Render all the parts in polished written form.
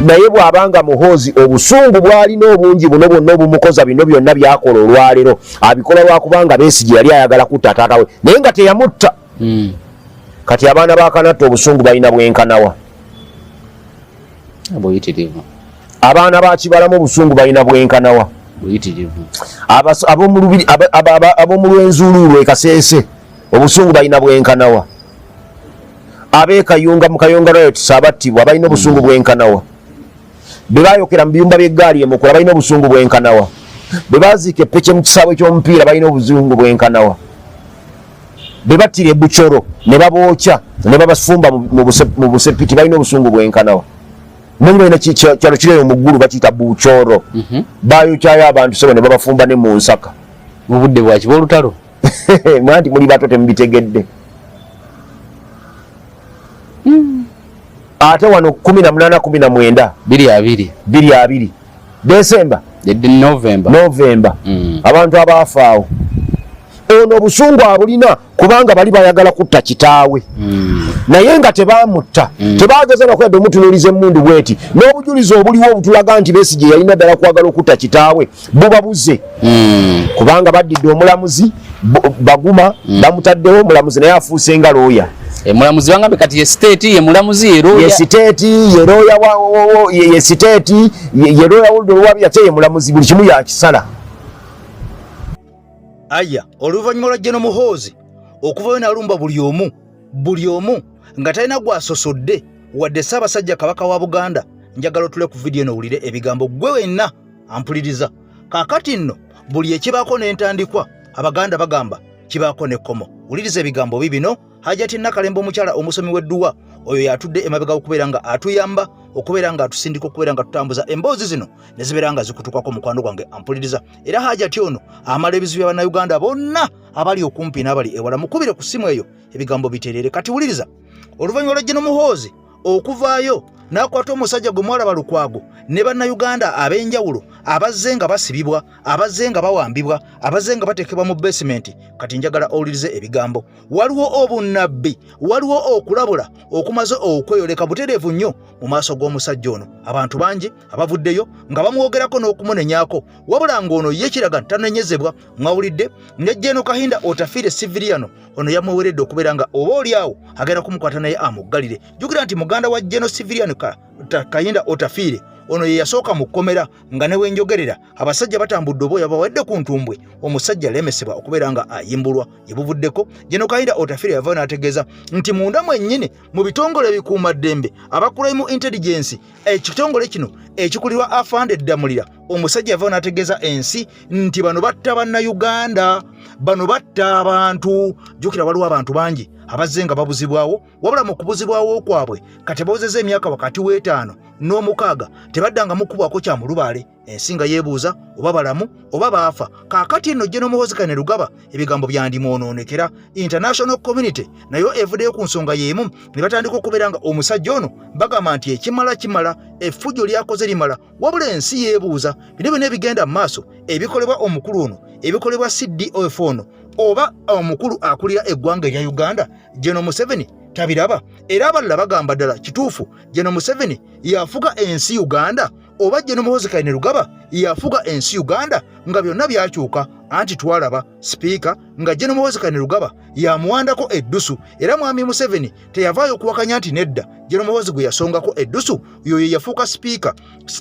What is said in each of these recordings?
Naye bw'abanga Muhoozi obusungu bw'alina obungi buno bwonna obumukoza bino byonna by'akola olwaleero, abikola lwakubanga Besigye yali ayagala kutta taata we naye nga teyamutta. Kati abaana ba Kanatta obusungu balina bwenkanawa? Buyitirivu. Abaana ba Kibalamu obusungu balina bwenkanawa? Buyitirivu. Ab'omu Lwenzuluulu e Kasese obusungu balina bwenkanawa? Ab'e Kayunga mu Kayunga riots abattibwa balina obusungu bwenkanawa? Be bayokera mu biyumba by'eggaali e Mukula balina obusungu bwenkanawa? Be baziika epeke mu kisaawe ky'omupiira balina obusungu bwenkanawa? Be battira e Bucoro ne babookya ne babafumba mu busepiti balina obusungu bwenkanawa? Manyi balina kyalo kireyo mu ggulu bakiyita Bucoro. Bayokyayo abantu sebo ne babafumba ne mu nsaka. Mu budde bwaki bw'olutalo? Mwanti muli bato, temubitegedde. Ate wano 18 19 2 20. 2 20 Desemba. November. Novemba. Abantu abaafaawo, ono obusungu abulina kubanga bali bayagala kutta kitaawe naye nga tebamutta. Tebageza nakwedde omutunuuliza emmundu bweti. N'obujulizi obuliwo obutulaga nti Besigye yalina ddala kwagala okutta kitaawe buba buze, kubanga baddidde omulamuzi Baguma, bamutaddewo omulamuzi naye afuuse nga looya. Mulamuzi bangambe kati ye state, ye mulamuzi, ye ye lawyer. State, ye looya ye state, ye looya woludde oluwabi, ate ye mulamuzi, buli kimu yakisala. Aya, oluvannyuma lwa General Muhoozi okuvayo n'alumba buli omu, buli omu nga talina gw'asosodde wadde Ssaabasajja Kabaka wa Buganda, njagala otule ku vidiyo eno owulire ebigambo. Gwe wenna ampuliriza kaakati nno, buli ekibaako n'entandikwa, Abaganda bagamba kibaako n'ekkomo. Wuliriza ebigambo bibino. Hajati Nakalembe, omukyala omusomi w'edduwa oyo, yatudde emabega okubeera nga atuyamba, okubeera nga atusindika, okubeera nga tutambuza emboozi zino ne zibeera nga zikutukako. Mukwano gwange ampuliriza, era Hajati ono amala ebizibu bya Bannayuganda bonna abali okumpi n'abali ewala. Mukubire ku ssimu eyo, ebigambo biterere. Kati wuliriza, oluvannyuma lwa General Muhoozi okuvaayo n'akwata omusajja gwe mwalaba Lukwago ne Bannayuganda ab'enjawulo abazze nga basibibwa, abazze nga bawambibwa, abazze nga bateekebwa mu basement, kati njagala owulirize ebigambo. Waliwo obunnabbi, waliwo okulabula okumaze okweyoleka butereevu nnyo mu maaso g'omusajja ono. Abantu bangi abavuddeyo nga bamwogerako n'okumunenyaako, wabula ng'ono ye kiraga nti tanenyezebwa. Mwawulidde ne General Kahinda Otafiire Siviriano, ono yamuweredde okubeera nga oba oli awo agenda kumukwata naye amuggalire. Jjukira nti muganda wa General Siviriano Kahinda Otafiire ono ye yasooka mu kkomera, nga ne wenjogerera abasajja batambudde obwoya bawadde ku ntumbwe, omusajja alemesebwa okubeera nga ayimbulwa. Gye buvuddeko General Kahinda Otafiire yavaayo n'ategeeza nti munda mwennyini mu bitongole ebikuumaddembe aba crime intelligence, ekitongole kino ekikulirwa Afande Ddamulira, omusajja yavaayo n'ategeeza ensi nti bano batta Bannayuganda, bano batta abantu. Jjukira waliwo abantu bangi abazze nga babuzibwawo, wabula mu kubuzibwawo kwabwe kati bawezezza emyaka wakati w'5 n'omukaaga, tebaddangamu kubwako kya mulubaale. Ensi nga yeebuuza oba balamu oba baafa. Kaakati nno General Muhoozi Kainerugaba ebigambo byandimwonoonekera. International community nayo evuddeyo ku nsonga y'emu ne batandika okubeera nga omusajja ono bagamba nti ekimala kimala, effujjo lyakoze limala. Wabula ensi yeebuuza bino byonna ebigenda mu maaso ebikolebwa omukulu ono, ebikolebwa CDF ono, oba omukulu akulira eggwanga erya Uganda General Museveni tabiraba? Era abalala bagamba ddala kituufu General Museveni yafuga ensi Uganda, oba General Muhoozi Kainerugaba yafuga ensi Uganda, nga byonna byakyuka? Anti twalaba sipiika nga General Muhoozi Kainerugaba yamuwandako eddusu, era mwami Museveni teyavaayo okuwakanya nti nedda, General Muhoozi gwe yasongako eddusu yoyo yafuuka sipiika.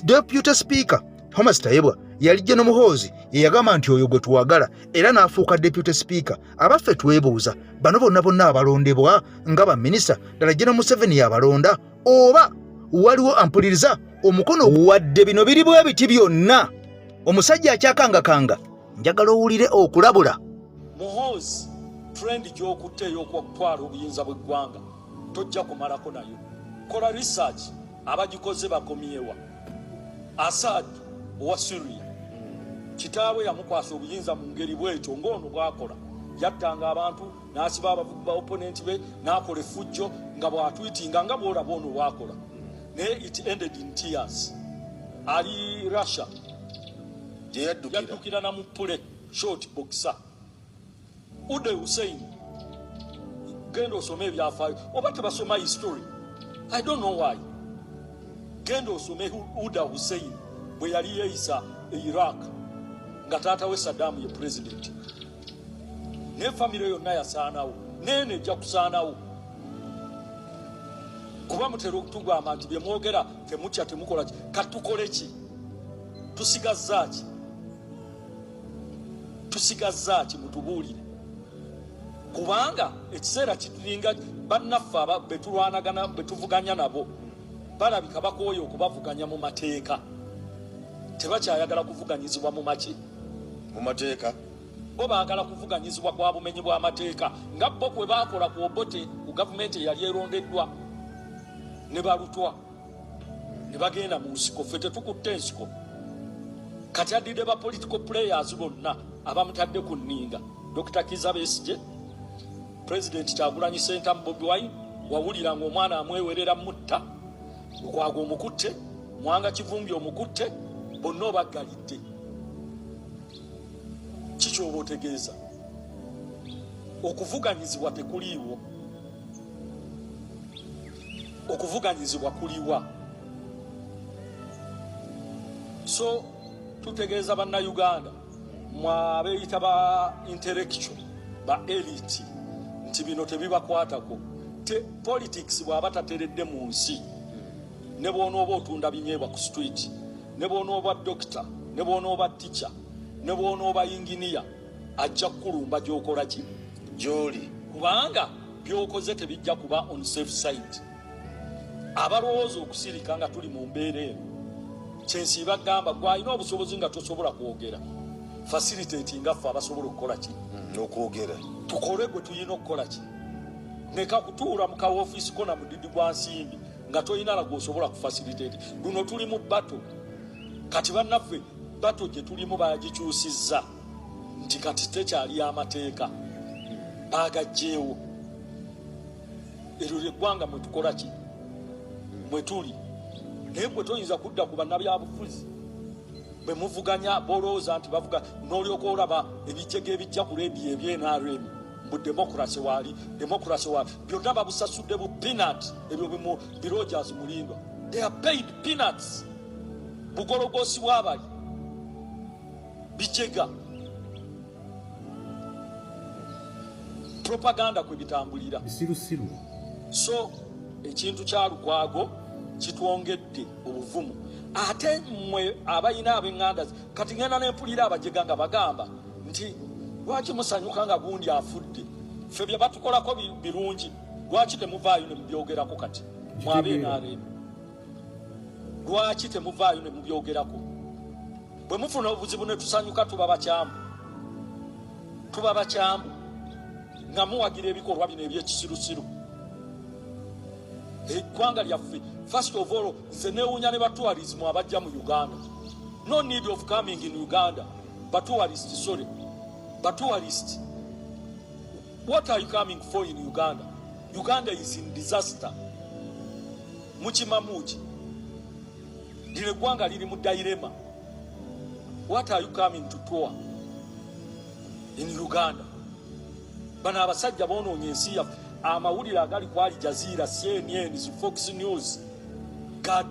Deputy Speaker Thomas Tayebwa yali General Muhoozi ye yagamba nti oyo gwe twagala, era n'afuuka deputy speaker. Abaffe twebuuza, bano bonna bonna abalondebwa nga baminisita, ddala General Museveni yabalonda, oba waliwo ampuliriza omukono? Wadde bino biri bwe biti byonna, omusajja akyakangakanga. Njagala owulire okulabula. Muhoozi, trend gy'okutte ey'okutwala obuyinza bw'eggwanga tojja kumalako nayo. Kola research, abagikoze bakomyewa? Asad owa Syria, kitaawe yamukwasa obuyinza mu ngeri bwetyo ng'ono bw'akola. Yattanga abantu, n'asiba ba opponent be, n'akola effujjo nga bw'atwitinga nga bw'olaba ono bw'akola, naye it ended in tears. Ali Russia. Gye yaddukira. Yaddukira na mu pule short boxer. Ude Hussein, genda osome ebyafaayo, oba tebasoma history, I don't know why. Genda osome Uda Hussein bwe yali yeeyisa e Iraq nga taata we Saddam ye pulezidenti, naye famire yonna yasaanawo, neeno ejja kusaanawo, kuba mutera okutugamba nti byemwogera temutya, temukola ki. Katukole ki? Tusigazza ki? Tusigazza ki? Mutubuulire, kubanga ekiseera kitulinga bannaffe betulwanagana, betuvuganya nabo, balabika bakooye okubavuganya mu mateeka, tebakyayagala kuvuganyizibwa mu maki? Mu mateeka. Bo baagala kuvuganyizibwa kwa bumenyi bw'amateeka, nga bo kwe baakola ku Obote, ku gavumenti eyali erondeddwa, ne balutwa ne bagenda mu nsiko. Ffe tetukutte ensiko. Kati addidde ba political players bonna abamutadde ku nninga: Dr Kiza Besigye, President Kyagulanyi Ssentamu, Bobi Wine. Wawulira nga omwana amwewerera mutta, Lukwago omukutte, Mwanga Kivumbi omukutte, bonna obaggalidde. Kikyoba otegeeza okuvuganyizibwa tekuliiwo? Okuvuganyizibwa kuliwa? So tutegeeza Bannayuganda mwabeeyita ba intellectual, ba elite, nti bino tebibakwatako. Te politics bw'aba tateredde mu nsi, ne bw'onooba otunda binyeebwa ku street, ne bw'onooba doctor, ne bw'onooba teacher, ne bw'onooba inginiya, ajja kukulumba gy'okola ki? Gyoli. Kubanga byokoze tebijja kuba on safe side. Abalowooza okusirika nga tuli mu mbeera eno, kyensiiba gamba, gwalina obusobozi nga tosobola kwogera, facilitate nga ffe abasobola okukola ki? Okwogera. Tukole gwe tulina okukola ki? Leka kutuula mu kawofiisi ko na mudidi gwa nsimbi nga tolina na gwosobola kufacilitate. Luno tuli mu battle. Kati bannaffe, battle gye tulimu bagikyusizza nti kati tekyali amateeka, bagajjeewo. Eryo lyeggwanga mwe tukola ki? Mwe tuli. Naye gwe toyinza kudda ku bannabyabufuzi bwe muvuganya, bolowooza nti bavuga, n'olyoka olaba ebijjego ebijja ku rediyo ebye NRM, mbu democracy waali, democracy waali. Byonna babusasudde bu peanut. Ebyo bimu bi Rogers Mulindwa, they are paid peanuts. Bugologosi bwabali bijega, propaganda kwe bitambulira. Bisirusiru. So ekintu kya Lukwago kitwongedde obuvumu. Ate mmwe abalina ab'eŋŋanda, kati ŋŋenda nempulira abajega nga bagamba nti lwaki musanyuka nga gundi afudde, ffe bye batukolako birungi, lwaki temuvaayo ne mubyogerako? Kati mwe abe NRM, lwaki temuvaayo ne mubyogerako? Bwe mufuna obuzibu ne tusanyuka, tuba bakyamu, tuba bakyamu nga muwagira ebikolwa bino ebyekisirusiru. Eggwanga lyaffe, first of all, nze newuunya ne batourism abajja mu Uganda. No need of coming in Uganda, batourist, sorry, batourist. What are you coming for in Uganda? Uganda is in disaster. Mukimamuki lino eggwanga liri mu dilemma. What are you coming to tour in Uganda? Bano abasajja bonoonya ensi yaffe. Amawulire agali ku Al Jazeera, CNN, Fox News ga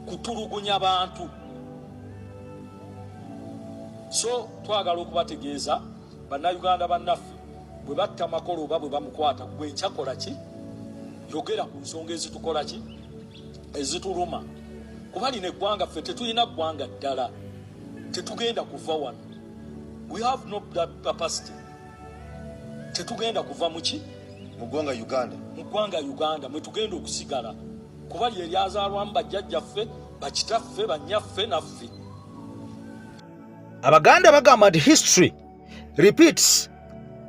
kutulugunya bantu. So twagala okubategeeza, Bannayuganda bannaffe, bwe batta Makolo oba bwe bamukwata, gwe nkyakola ki? Yogera ku nsonga ezitukola ki? Ezituluma. Kuba lino eggwanga, ffe tetulina ggwanga ddala, tetugenda kuva wano. We have no that capacity. Tetugenda kuva muki? Mu ggwanga Uganda. Mu ggwanga Uganda mwe tugenda okusigala, kuba lye lyazaalwamu bajjajjaffe, bakitaffe, bannyaffe, naffe. Abaganda bagamba nti history repeats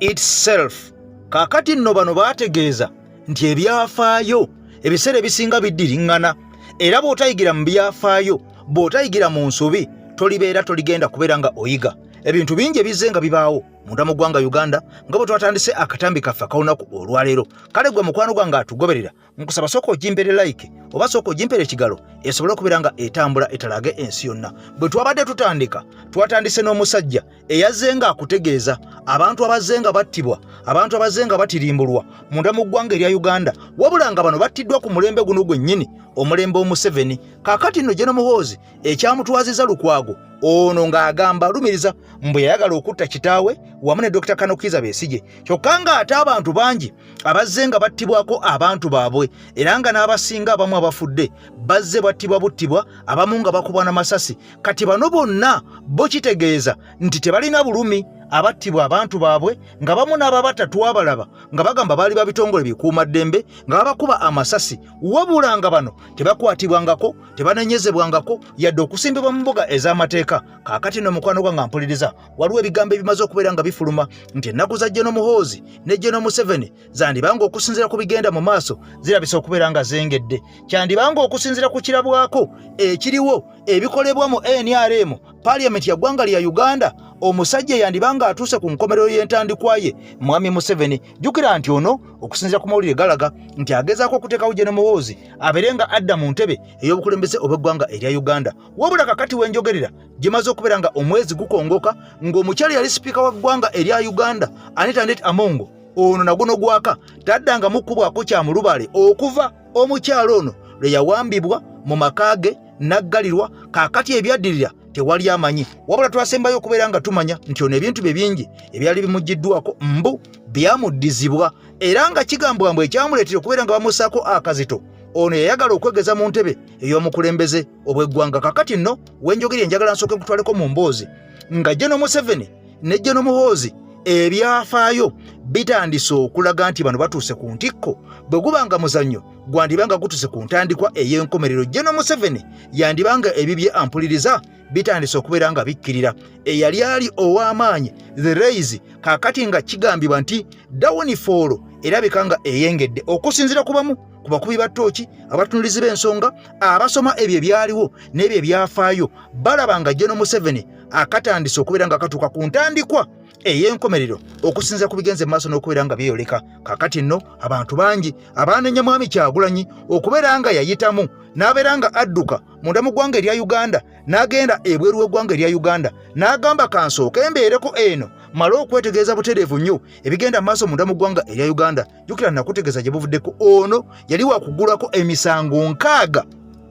itself. Kaakati nno bano baategeeza nti ebyafaayo ebiseera ebisinga biddiriŋŋana, era bw'otayigira mu byafaayo, bw'otayigira mu nsobi, tolibeera toligenda kubeera nga oyiga ebintu bingi ebizze nga bibaawo. Munda mu ggwanga Uganda, nga bwe twatandise akatambi kaffe ak'olunaku olwaleero. Kale gwe mukwano gwange atugoberera, nkusaba sooka ogimpere like oba sooka ogimpere ekigalo esobole okubeera nga etambula etalage ensi yonna. Bwe twabadde tutandika, twatandise n'omusajja eyazze nga akutegeeza abantu abazze nga battibwa, abantu abazze nga batirimbulwa munda mu ggwanga erya Uganda, wabula nga bano battiddwa ku mulembe guno gwennyini, omulembe Omuseveni. Kaakati nno General Muhoozi ekyamutwaziza Lukwago ono ng'agamba alumiriza mbu yayagala okutta kitaawe wamu ne Dr. Kano Kiiza Besigye, kyokka ng'ate abantu bangi abazze nga battibwako abantu baabwe, era nga n'abasinga abamu abafudde bazze battibwa buttibwa, abamu nga bakubwa n'amasasi. Kati bano bonna bo kitegeeza nti tebalina bulumi abattibwa abantu baabwe, nga bamu n'ababatta twabalaba nga bagamba baali babitongole bikuumaddembe nga babakuba amasasi, wabula nga bano tebakwatibwangako, tebanenyezebwangako yadde okusimbibwa mu mbuga ez'amateeka. Kaakati no mukwano gwange mpuliriza, waliwo ebigambo ebimaze okubeera nga bifuluma nti ennaku za General Muhoozi ne General Museveni zandibanga okusinziira ku bigenda mu maaso zirabisa okubeera nga zengedde. Kyandibanga okusinziira ku kirabwako ekiriwo ebikolebwa mu NRM Parliament ya ggwanga lya Uganda, omusajja yandibanga atuuse ku nkomerero y'entandikwa ye, Mwami Museveni. Jjukira nti ono okusinziira ku mawulire galaga nti agezaako okuteekawo General Muhoozi abeere nga adda mu ntebe ey'obukulembeze obw'eggwanga erya Uganda. Wabula kakati wenjogerera gimaze okubeera nga omwezi gukongoka ng'omukyala yali sipiika wa ggwanga erya Uganda Anita Annet Among ono naguno gwaka taddanga mukkubwako kya mulubale okuva omukyala ono lwe yawambibwa mu maka ge n'aggalirwa. Kaakati ebyaddirira tewali amanyi, wabula twasembayo okubeera nga tumanya nti ono ebintu bye bingi ebyali bimuggiddwako mbu byamuddizibwa, era nga kigambwa mbu ekyamuleetera okubeera nga bamussaako akazito ono yayagala okwegeza mu ntebe ey'omukulembeze obw'eggwanga. Kakati nno wenjogeri enjagala nsooke nkutwaleko mu mboozi nga General Museveni ne General Muhoozi ebyafaayo bitandise okulaga nti bano batuuse ku ntikko. Bwe guba nga muzannyo gwandiba nga gutuuse ku ntandikwa ey'enkomerero, General Museveni yandiba nga ebibye ampuliriza bitandise okubeera nga bikkirira. Eyali ali ow'amaanyi the raise, kaakati nga kigambibwa nti downfall erabika nga eyengedde okusinziira ku bamu ku bakubi ba ttooki, abatunulizi b'ensonga, abasoma ebyo ebyaliwo n'ebyo ebyafaayo. Balaba nga General Museveni akatandise okubeera nga katuuka ku ntandikwa ey'enkomerero okusinziira ku bigenze mu maaso n'okubeera nga byeyoleka. Kaakati nno abantu bangi abanenya Mwami Kyagulanyi okubeera nga yayitamu n'abeera nga adduka munda mu ggwanga erya Uganda n'agenda ebweru w'eggwanga erya Uganda, n'agamba kansooke mbeereko eno male okwetegereza butereevu nnyo ebigenda mu maaso munda mu ggwanga erya Uganda. Jjukira nakutegeeza gye buvuddeko ono yali wakugulako emisango 60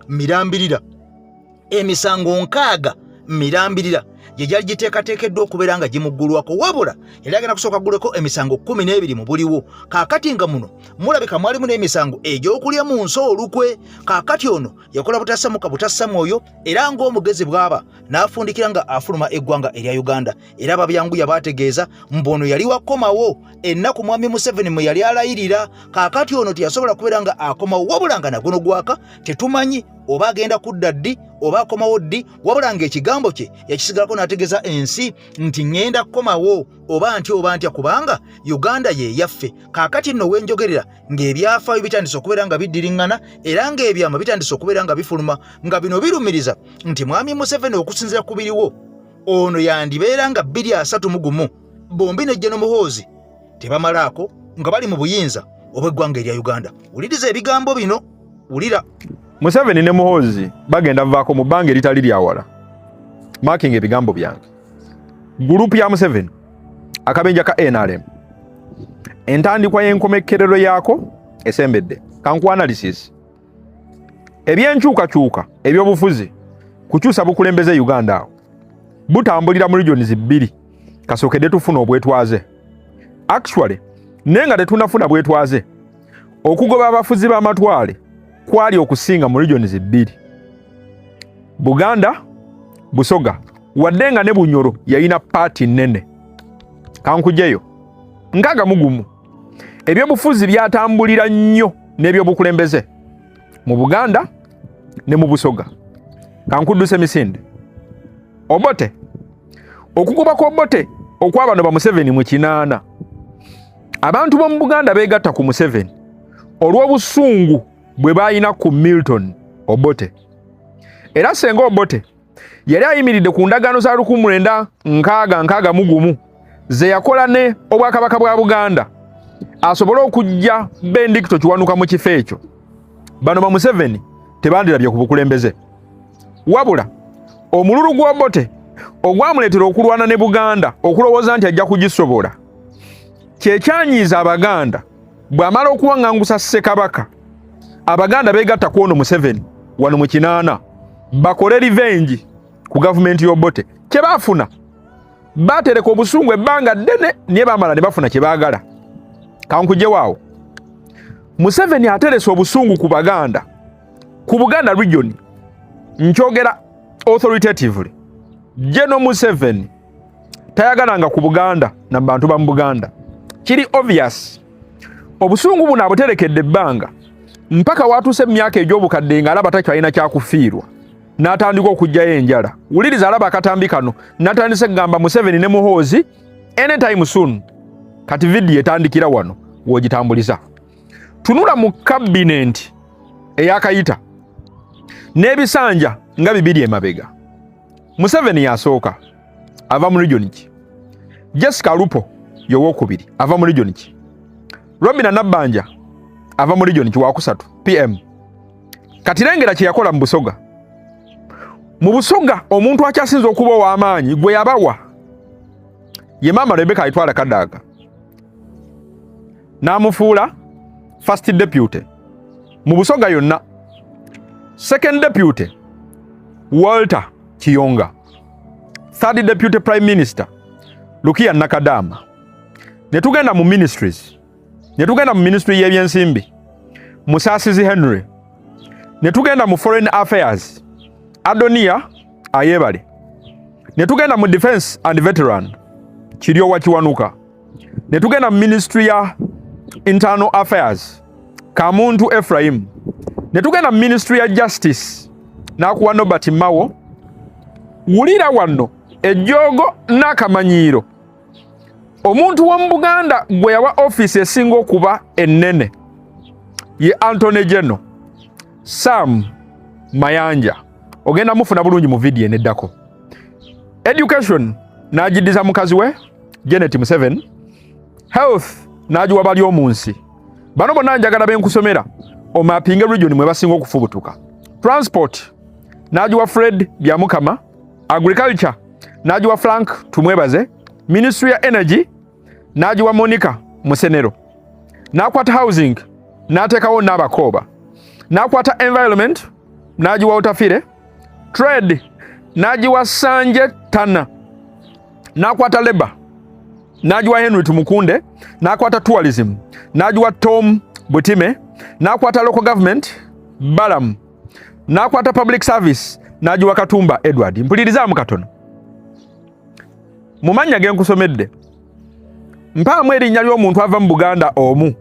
mirambirira, emisango 60 mirambirira gye gyali giteekateekeddwa okubeera nga gimuggulwako, wabula yali agenda kusooka gguleko emisango 12 mu buliwo. Kaakati nga muno mulabika mwalimu n'emisango egy'okulya mu nsi olukwe. Kaakati ono yakola butassamuka butassa mwoyo, era ng'omugezi bw'aba n'afundikira nga afuluma eggwanga erya Uganda. Era babyanguya baategeeza mbu ono yali wakomawo ennaku Mwami Museveni mwe yali alayirira. Kaakati ono teyasobola kubeera nga akomawo, wabula nga naguno gwaka tetumanyi oba agenda kudda ddi oba akomawo ddi, wabula ng'ekigambo kye yakisigalako n'ategeeza ensi nti ŋŋenda kukomawo oba ntya oba ntya, kubanga Uganda ye yaffe. Kaakati nno wenjogerera ng'ebyafaayo bitandise okubeera nga biddiriŋŋana, era ng'ebyama bitandise okubeera nga bifuluma, nga bino birumiriza nti Mwami Museveni okusinziira ku biriwo ono yandibeera nga 2031 bombi ne General Muhoozi tebamalaako nga bali mu buyinza obw'eggwanga erya Uganda. Wuliriza ebigambo bino, wulira. Museveni ne Muhoozi bagenda vaako mu bbanga eritali lyawala. Marking ebigambo byange. Gurupu ya Museveni, akabenja ka NRM, entandikwa y'enkomekkerero yaako esembedde. Kanku analysis ebyenkyukakyuka ebyobufuzi kukyusa bukulembeze Uganda awo butambulira mu regions bbiri kasookedde tufuna obwetwaze. Actually naye nga tetunafuna bwetwaze, okugoba abafuzi b'amatwale kwali okusinga mu regions bbiri, Buganda, Busoga, wadde nga ne Bunyoro yalina paati nnene. Kankujeyo 61 ebyobufuzi byatambulira nnyo n'ebyobukulembeze mu Buganda ne mu Busoga. Kankudduse emisinde. Obote, okugoba kw'Obote okwabano ba Museveni mu 80, abantu b'omu Buganda beegatta ku Museveni olw'obusungu bwe baalina ku Milton Obote. Era senga Obote yali ayimiridde ku ndagaano za 1961 ze yakola ne obwakabaka bwa Buganda asobole okujja Bendicto Kiwanuka mu kifo ekyo, bano ba Museveni tebandirabye ku bukulembeze. Wabula omululu gw'Obote ogwamuleetera okulwana ne Buganda okulowooza nti ajja kugisobola, kyekyanyiiza Abaganda. Bw'amala okuwaŋŋangusa Ssekabaka, Abaganda beegatta ku ono Museveni wano mu 80 bakole revenge ku gavumenti y'Obote. Kye baafuna, batereka obusungu ebbanga ddene, naye bamala ne bafuna kye baagala. Kankujewaawo, Museveni aterese obusungu ku Baganda, ku Buganda region. Nkyogera authoritatively, General Museveni tayagalanga ku Buganda na bantu ba mu Buganda. Kiri obvious, obusungu buno abuterekedde ebbanga mpaka watuuse emyaka egy'obukadde ng'alaba takyalina kyakufiirwa, n'atandika okuggyayo enjala. Wuliriza, alaba akatambi kano, n'atandise kugamba Museveni ne Muhoozi anytime soon. Kati vidiyo etandikira wano w'ogitambuliza. Tunula mu cabinet eyakayita n'ebisanja nga 2 emabega. Museveni yasooka, ava mu region ki? Jessica Alupo yowokubiri, ava mu region ki? Robina Nabbanja ava mu region ki? Wakusatu, PM. Kati lengera kye yakola mu Busoga. Mu Busoga omuntu akyasinza okuba ow'amaanyi gwe yabawa ye maama Rebecca Alitwala Kadaga, n'amufuula first deputy mu Busoga yonna. Second deputy, Walter Kiyonga. Third deputy prime minister, Lukia Nakadama. Ne tugenda mu ministries, ne tugenda mu ministry y'ebyensimbi, Musasizi Henry. Ne tugenda mu foreign affairs, Adonia Ayebale. Ne tugenda mu defense and veteran, Kiryowa Kiwanuka. Ne tugenda mu ministry ya internal affairs, Kamuntu Ephraim. Ne tugenda mu ministry ya justice, n'akuwa Norbert Mao. Wulira wano ejjoogo n'akamanyiiro. Omuntu w'omu Buganda gwe yawa ofiisi esinga okuba ennene ye Attorney General Sam Mayanja. Ogenda mufuna bulungi mu vidiyo eneddako. Education n'agiddiza mukazi we Janet Museveni. Health n'agiwa bali omunsi. Bano bonna njagala benkusomera omapinge region mwe basinga okufubutuka. Transport n'agiwa Fred Byamukama. Agriculture n'agiwa Frank Tumwebaze. Ministry ya energy n'agiwa Monica Musenero. N'akwata housing n'ateekawo Nabakooba. N'akwata environment n'agiwa Otafire. Trade n'agiwa Sanje Tana. N'akwata labor n'agiwa Henry Tumukunde. N'akwata tourism n'agiwa Tom Butime. N'akwata local government, Balam. N'akwata public service n'agiwa Katumba Edward. Mpulirizaamu katono. Mu mannya ge nkusomedde, mpaamu erinnya ly'omuntu ava mu Buganda omu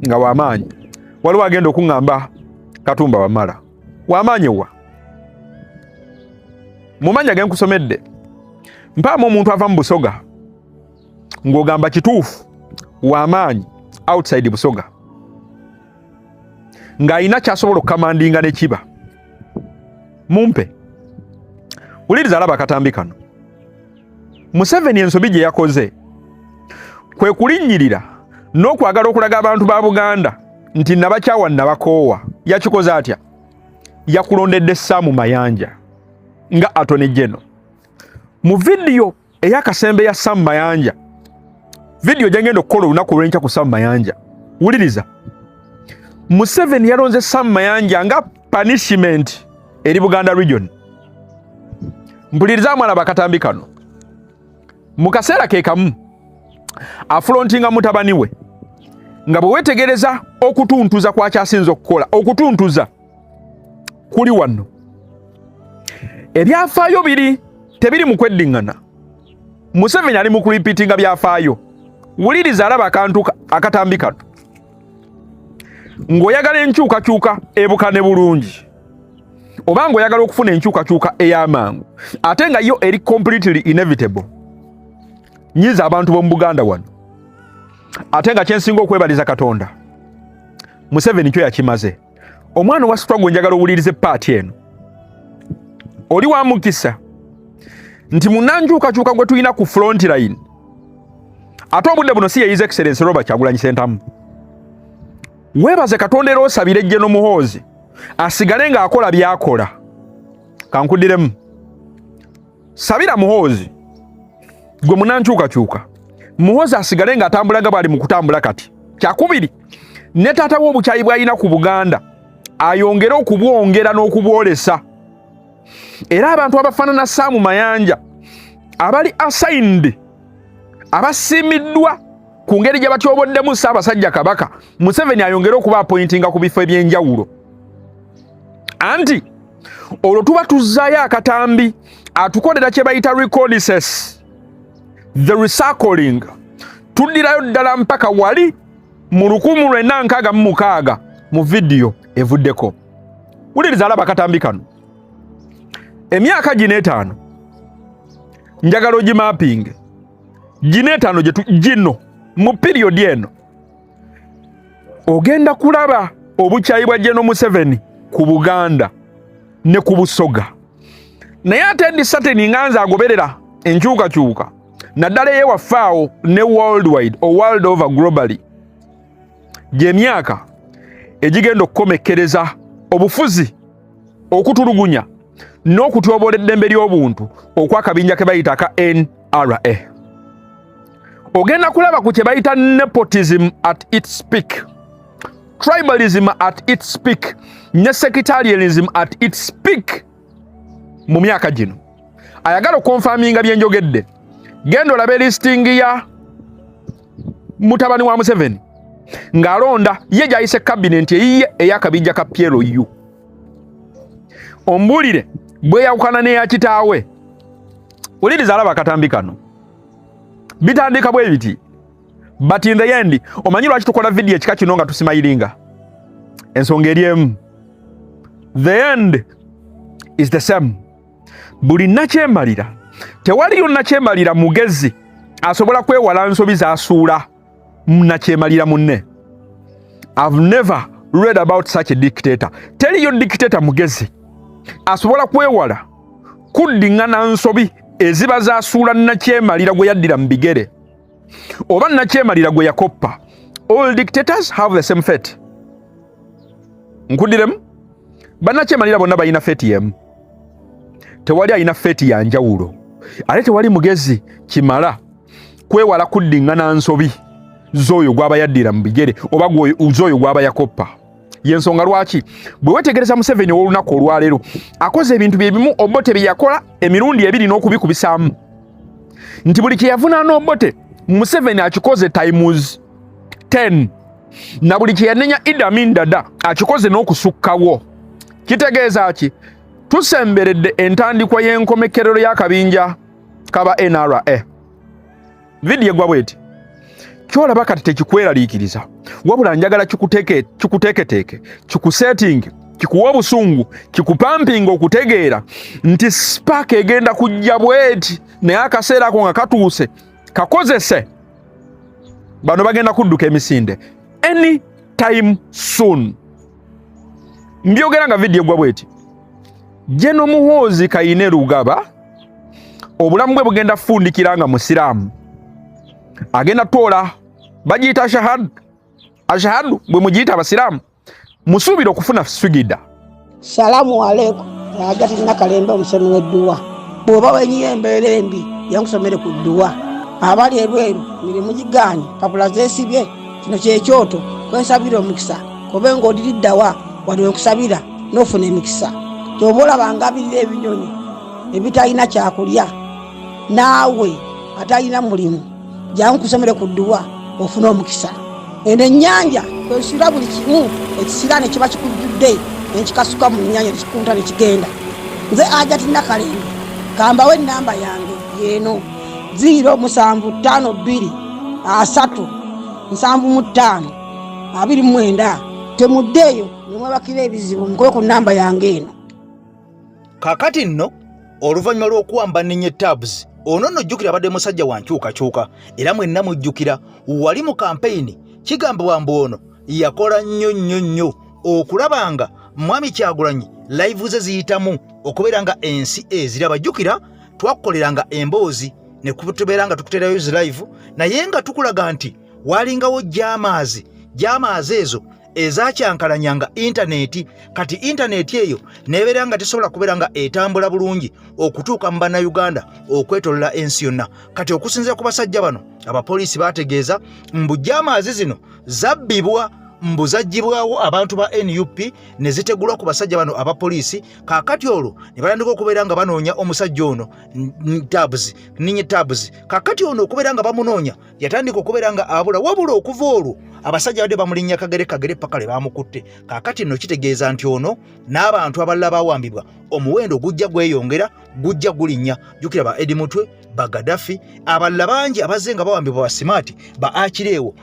nga w'amaanyi. Waliwo agenda okuŋŋamba Katumba Wamala w'amaanyi wa? Mu mannya ge nkusomedde, mpaamu omuntu ava mu Busoga ng'ogamba kituufu w'amaanyi outside Busoga, ng'alina kyasobola okukamandinga ne kiba. Mumpe. Wuliriza, alaba akatambi kano. Museveni ensobi gye yakoze kwe kulinnyirira n'okwagala okulaga abantu ba Buganda nti nabakyawa, nabakoowa. Yakikoze atya? Yakulondedde Saamu Mayanja nga Attorney General. Mu vidiyo ey'akasembe ya Sam Mayanja, vidiyo gyengenda okukola olunaku olw'enkya ku Sam Mayanja, wuliriza, Museveni yalonze Sam Mayanja nga punishment eri Buganda region. Mpuliriza, mwalaba akatambi kano. Mu kaseera ke kamu afrontinga mutabani we, nga bwe weetegereza okutuntuza kwakyasinza okukola, okutuntuza kuli wano. Ebyafaayo biri tebiri mu kweddiŋŋana. Museveni ali mu kurepeatinga byafaayo. Wuliriza, alaba akantu akatambi kano. Ng'oyagala enkyukakyuka ebukane bulungi, oba ng'oyagala okufuna enkyukakyuka ey'amangu ate nga yo eri completely inevitable, nyiza abantu b'omu Buganda wano. Ate nga kyensinga okwebaliza Katonda, Museveni kyo yakimaze. Omwana wa struggle, njagala owulirize part eno. Oli wa mukisa nti munankyukakyuka gwe tulina ku front line. Ate obudde buno si ye His Excellency Robert Kyagulanyi Ssentamu. Weebaze Katonda era osabire General Muhoozi asigale ng'akola by'akola. Kankuddiremu, sabira Muhoozi gwe munankyukakyuka, Muhoozi asigale ng'atambula nga bw'ali mu kutambula kati. Kyakubiri, ne taata we obukyayi bw'alina ku Buganda ayongere okubwongera n'okubwolesa, era abantu abafaanana Saamu Mayanja abali assigned, abasiimiddwa ku ngeri gye batyoboddemu Ssaabasajja Kabaka, Museveni ayongere okuba apointinga ku bifo eby'enjawulo. Anti olwo tuba tuzzaayo akatambi atukolera kye bayita reconnaissance, the recycling. Tuddirayo ddala mpaka wali mu 1966 mu vidiyo evuddeko. Wuliriza, alaba akatambi kano, emyaka gino 5 njagala ogimapinge, gino 5 gino mu period eno ogenda kulaba obukyayi bwa General Museveni ku Buganda ne ku Busoga. Naye ate ndi certain nga nze agoberera enkyukakyuka, naddala eyewaffe awo ne worldwide or world over globally, gyemyaka egigenda okukomekkereza obufuzi, okutulugunya n'okutyobola eddembe ly'obuntu okw'akabinja ke bayita aka NRA. Ogenda kulaba ku kye bayita nepotism at its peak, tribalism at its peak ne sectarianism at its peak mu myaka gino. Ayagala okonfaminga bye njogedde, genda olabe listing ya mutabani wa Museveni ng'alonda ye gy'ayise cabinet eyiye ey'akabinja ka PLU, ombuulire bweyawukana n'eya kitaawe. Wuliriza, alaba akatambi kano, bitandika bwe biti, but in the end, omanyi lwaki tukola vidiyo ekika kino nga tusimayiringa? Ensonga eri emu, the end is the same. Buli nakyemalira, tewaliyo nakyemalira mugezi asobola kwewala nsobi zasuula nakyemalira munne. I've never read about such a dictator. Teriyo dictator mugezi asobola kwewala kuddiŋŋana nsobi eziba zasuula nakyemalira gwe yaddira mu bigere oba nakyemalira gwe yakoppa. All dictators have the same fate. Nkuddiremu, bannakyemalira bonna balina fate yemu, tewali alina fate ya njawulo. Ate tewali mugezi kimala kwewala kuddiŋŋana nsobi z'oyo gw'aba yaddira mu bigere oba z'oyo gw'aba yakoppa. Yensonga lwaki bwe wetegereza Museveni ow'olunaku olwaleero akoze ebintu bye bimu Obote bye yakola emirundi ebiri n'okubikubisaamu, nti buli kye yavunaana Obote, Museveni akikoze times 10, na buli kye yanenya Idi Amin Dada akikoze n'okusukkawo. Kitegeeza ki? Tusemberedde entandikwa y'enkomekerero y'akabinja kaba NRA. Vidiyo egwa bweti, kyolaba kati tekikweraliikiriza, wabula njagala kikuteeketeeke, kikusetinge, kikuwa obusungu, kikupampinga okutegeera nti spark egenda kujja bweti, naye akaseera ako nga katuuse kakozese. Bano bagenda kudduka emisinde any time soon. Mbyogera nga vidiyo egwa bweti. General Muhoozi Kainerugaba obulamu bwe bugenda fundikira nga musiraamu, agenda toola bagiyita ashahadu, ashahadu bwe mugiyita abasiraamu, musuubira okufuna swigida. Salamu aleikum. Agati Nakalembe, omusomi w'edduwa. Bw'oba wenyiye embeera embi, yankusomere ku dduwa. Abali ebweru mirimu gigaanye, papula zeesibye, kino kyekyoto kwensabira omukisa. Kobe ng'odiriddawa wano wenkusabira n'ofuna emikisa. Kyoba olaba ngabirira ebinyonyi ebitalina kyakulya, naawe atalina mulimu jangu nkusomere ku dduwa ofune omukisa. Eno ennyanja kwesula buli kimu, ekisiraane kiba kikujjudde nenkikasuka mu nnyanja nekikunta nekigenda. Nze Ajati Nakalembe, kambawo enamba yange yeeno 0752 3 75 29. Temuddeeyo nemwebakira ebizibu, mukube ku namba yange eno. Kakati nno oluvannyuma lw'okuwamba Ninye Tabs ono nno, jjukira abadde musajja wa nkyukakyuka, era mwenna mujjukira wali mu kampeyini kigambibwa mbu ono yakola nnyo nnyo nnyo okulaba nga Mwami Kyagulanyi live ze ziyitamu okubeera nga ensi eziraba. Jjukira twakukoleranga emboozi. Ne tubeera nga tukuterayo zi live, naye nga tukulaga nti walingawo jammers, jammers ezo ezakyankalanyanga intaneti. Kati intaneti eyo nebeera nga tesobola kubeera nga etambula bulungi okutuuka mu Bannayuganda okwetolola ensi yonna. Kati okusinziira ku basajja bano abapoliisi, bategeeza mbu jammers zino zabbibwa, mbu zaggyibwawo abantu ba NUP ne zitegulwa ku basajja bano abapoliisi. Kaakati olwo ne batandika okubeera nga banoonya omusajja ono Tabs, Ninye Tabs. Kaakati ono okubeera nga bamunoonya, yatandika okubeera nga abula, wabula okuva olwo abasajja badde bamulinnya kagere kagere paka le bamukutte. Kaakati nno kitegeeza nti ono n'abantu abalala bawambibwa, omuwendo gujja gweyongera, gujja gulinnya. Jjukira ba Edi Mutwe, ba Gaddafi, abalala bangi abazze nga bawambibwa, ba Simaati, ba Akireewo,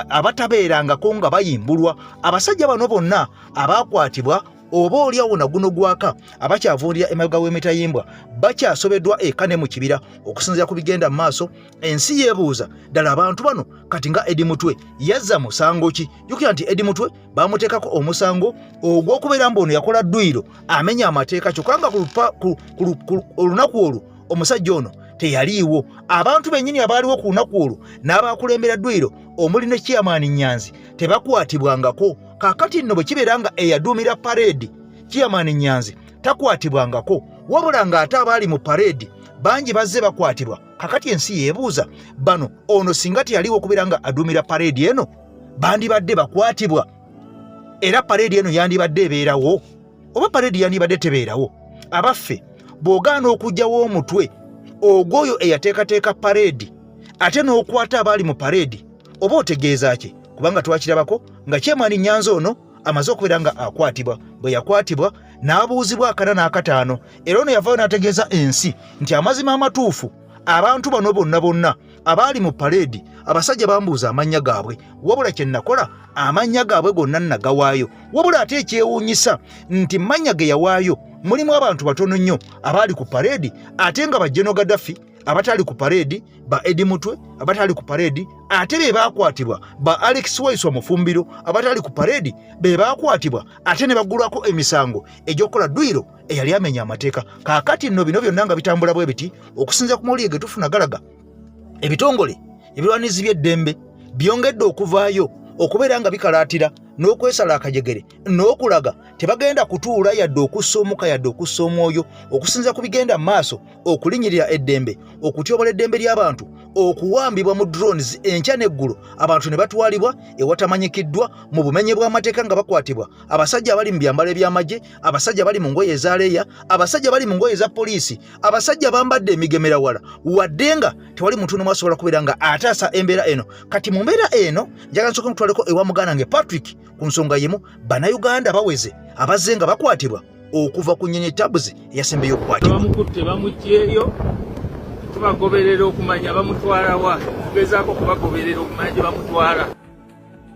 abatabeerangako nga bayimbulwa. Abasajja bano bonna abakwatibwa, oba oliawo naguno gwaka abakyavundira emabega w'emitayimbwa, bakyasobeddwa eka ne mu kibira. Okusinziira ku bigenda mu maaso, ensi yeebuuza ddala abantu bano kati nga Edi Mutwe yazza musango ki? Jjukira nti Edi Mutwe bamuteekako omusango ogw'okubeera mbu ono yakola dduyiro amenya amateeka, kyokka nga olunaku olwo omusajja ono teyaliiwo. Abantu bennyini abaaliwo ku lunaku olwo n'abakulembera dduyiro, omuli ne Chairman Nyanzi, tebakwatibwangako. Kaakati nno bwe kibeera nga eyaduumira pareedi Chairman Nyanzi takwatibwangako, wabula ng'ate abaali mu pareedi bangi bazze bakwatibwa, kakati ensi yeebuuza bano, ono singa teyaliwo okubeera nga aduumira pareedi eno, bandibadde bakwatibwa? Era pareedi eno yandibadde ebeerawo oba pareedi yandibadde tebeerawo? Abaffe, bw'ogaana okuggyawo omutwe ogw'oyo eyateekateeka pareedi ate n'okwata abaali mu pareedi, oba otegeeza ki? Kubanga twakirabako nga Chairman Nyanzi ono amaze okubeera nga akwatibwa. Bwe yakwatibwa n'abuuzibwa akana n'akataano, era ono yavaayo n'ategeeza ensi nti amazima amatuufu, abantu bano bonna bonna abaali mu pareedi, abasajja bambuuza amannya gaabwe, wabula kye nakola, amannya gaabwe gonna nagawaayo. Wabula ate ekyewuunyisa nti mannya ge yawaayo mulimu abantu batono nnyo abaali ku pareedi, ate nga ba General Gaddafi abatali ku pareedi, ba Edi Mutwe abatali ku pareedi, ate be bakwatibwa, ba Alex Waiswa Mufumbiro abatali ku pareedi be bakwatibwa, ate ne baggulwako emisango egy'okukola dduyiro eyali amenya amateeka. Kaakati nno bino byonna nga bitambula bwe biti, okusinziira ku mawulire ge tufuna, galaga ebitongole ebirwanizi by'eddembe byongedde okuvaayo okubeera nga bikalaatira n'okwesala akajegere n'okulaga tebagenda kutuula yadde okussa omuka yadde okussa omwoyo, okusinziira ku bigenda mu maaso, okulinnyirira eddembe, okutyobola eddembe ly'abantu, okuwambibwa mu drones enkya n'eggulo, abantu ne batwalibwa ewatamanyikiddwa mu bumenye bw'amateeka, nga bakwatibwa abasajja abali mu byambalo eby'amagye, abasajja bali mu ngoye eza leeya, abasajja bali mu ngoye eza poliisi, abasajja bambadde emigemerawala, wadde nga tewali muntu n'omu asobola kubeera nga ataasa embeera eno. Kati mu mbeera eno njagala nsooke mutwaleko ewa muganda nge Patrick ku nsonga yemu. Bannayuganda baweze abazze nga bakwatibwa okuva ku Nyenye Tabuzi eyasembeyo okukwatibwa. Bamukutte, bamuggyeeyo, tubagoberera okumanya bamutwala wa, tugezaako okubagoberera okumanya gye bamutwala.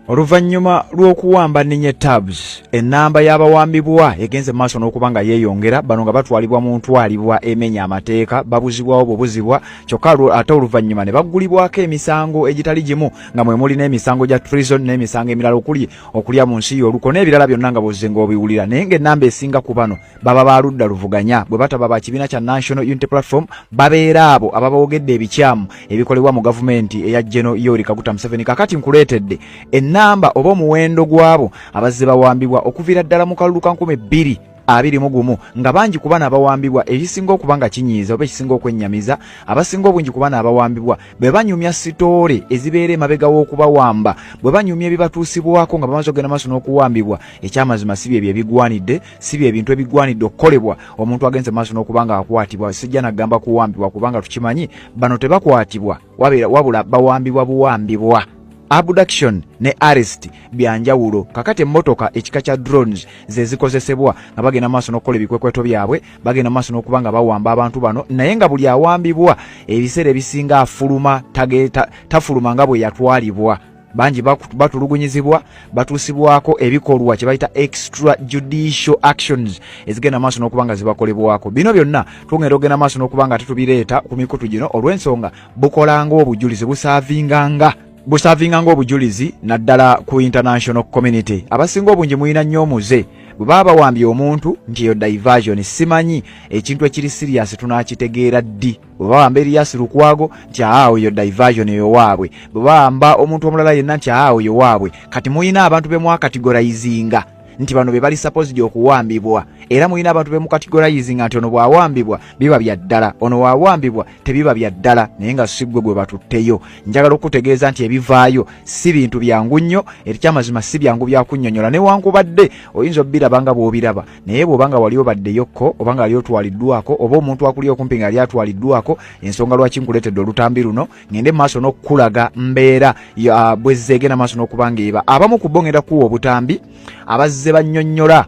Oluvannyuma lw'okuwamba Ninye Tabs, ennamba y'abawambibwa egenze mu maaso n'okuba nga yeeyongera. Bano nga batwalibwa mu ntwalibwa emenya amateeka, babuzibwawo bubuzibwa, kyokka ate oluvannyuma ne baggulibwako emisango egitali gimu, nga mwe muli n'emisango gya treason n'emisango emirala okuli okulya mu nsi y'oluko n'ebirala byonna nga bozze ng'obiwulira. Naye ng'ennamba esinga ku bano baba ba ludda luvuganya, bwe bataba ba kibiina kya National Unity Platform, babeera abo ababawogedde ebikyamu ebikolebwa mu gavumenti eya General Yoweri Kaguta Museveni. Kakati nkuleetedde ennamba oba omuwendo gw'abo abazze bawambibwa okuviira ddala mu kalulu ka 2021, nga bangi ku bano abawambibwa, ekisinga okuba nga kinyiiza oba ekisinga okwennyamiza, abasinga obungi ku bano abawambibwa bwe banyumya sitoole ezibeera emabega w'okubawamba, bwe banyumya ebibatuusibwako nga bamaze okugenda maaso n'okuwambibwa, ekyamazima si byebyo ebigwanidde, si bye bintu ebigwanidde okukolebwa omuntu agenze maaso n'okuba nga akwatibwa. Sijja nagamba kuwambibwa, kubanga tukimanyi bano tebakwatibwa, wabula bawambibwa buwambibwa. Abduction ne arrest byanjawulo. Kakati emmotoka ekika kya drones ze zikozesebwa nga bagenda maaso n'okukola ebikwekweto byabwe, bagenda maaso n'okuba nga bawamba abantu bano, naye nga buli awambibwa ebiseera ebisinga afuluma tafuluma nga bwe yatwalibwa. Bangi batulugunyizibwa, batuusibwako ebikolwa kye bayita extra judicial actions ezigenda maaso n'okuba nga zibakolebwako. Bino byonna tugenda okugenda maaso n'okuba nga tetubireeta ku mikutu gino olw'ensonga bukola ng'obujulizi, buservinga ng'obujulizi naddala ku international community. Abasinga obungi mulina nnyo omuze Bwe baba bawambye omuntu nti eyo diversion, simanyi ekintu ekiri serious tunakitegeera ddi. Bwe bawamba Erias Lukwago nti aa oyo diversion, eyo waabwe. Bwe bawamba omuntu omulala yenna nti aa oyo waabwe. Kati muyina abantu be mwakategorizinga nti bano be bali supposed okuwambibwa, era mulina abantu be mukategorizinga nti ono bw'awambibwa biba bya ddala, ono wawambibwa tebiba bya ddala, naye nga si ggwe gwe batutteyo. Njagala okutegeeza nti ebivaayo si bintu byangu nnyo, ekyamazima si byangu bya kunnyonnyola, newankubadde oyinza obiraba nga bw'obiraba, naye bw'oba nga wali obaddeyokko oba nga wali otwaliddwako oba omuntu akuli okumpi nga yali atwaliddwako, ensonga lwaki nkuleetedde olutambi luno ngende maaso n'okukulaga mbeera bwezze egenda maaso n'okuba ng'eba. Abamu ku bo ngenda kuwa obutambi abazze bannyonnyola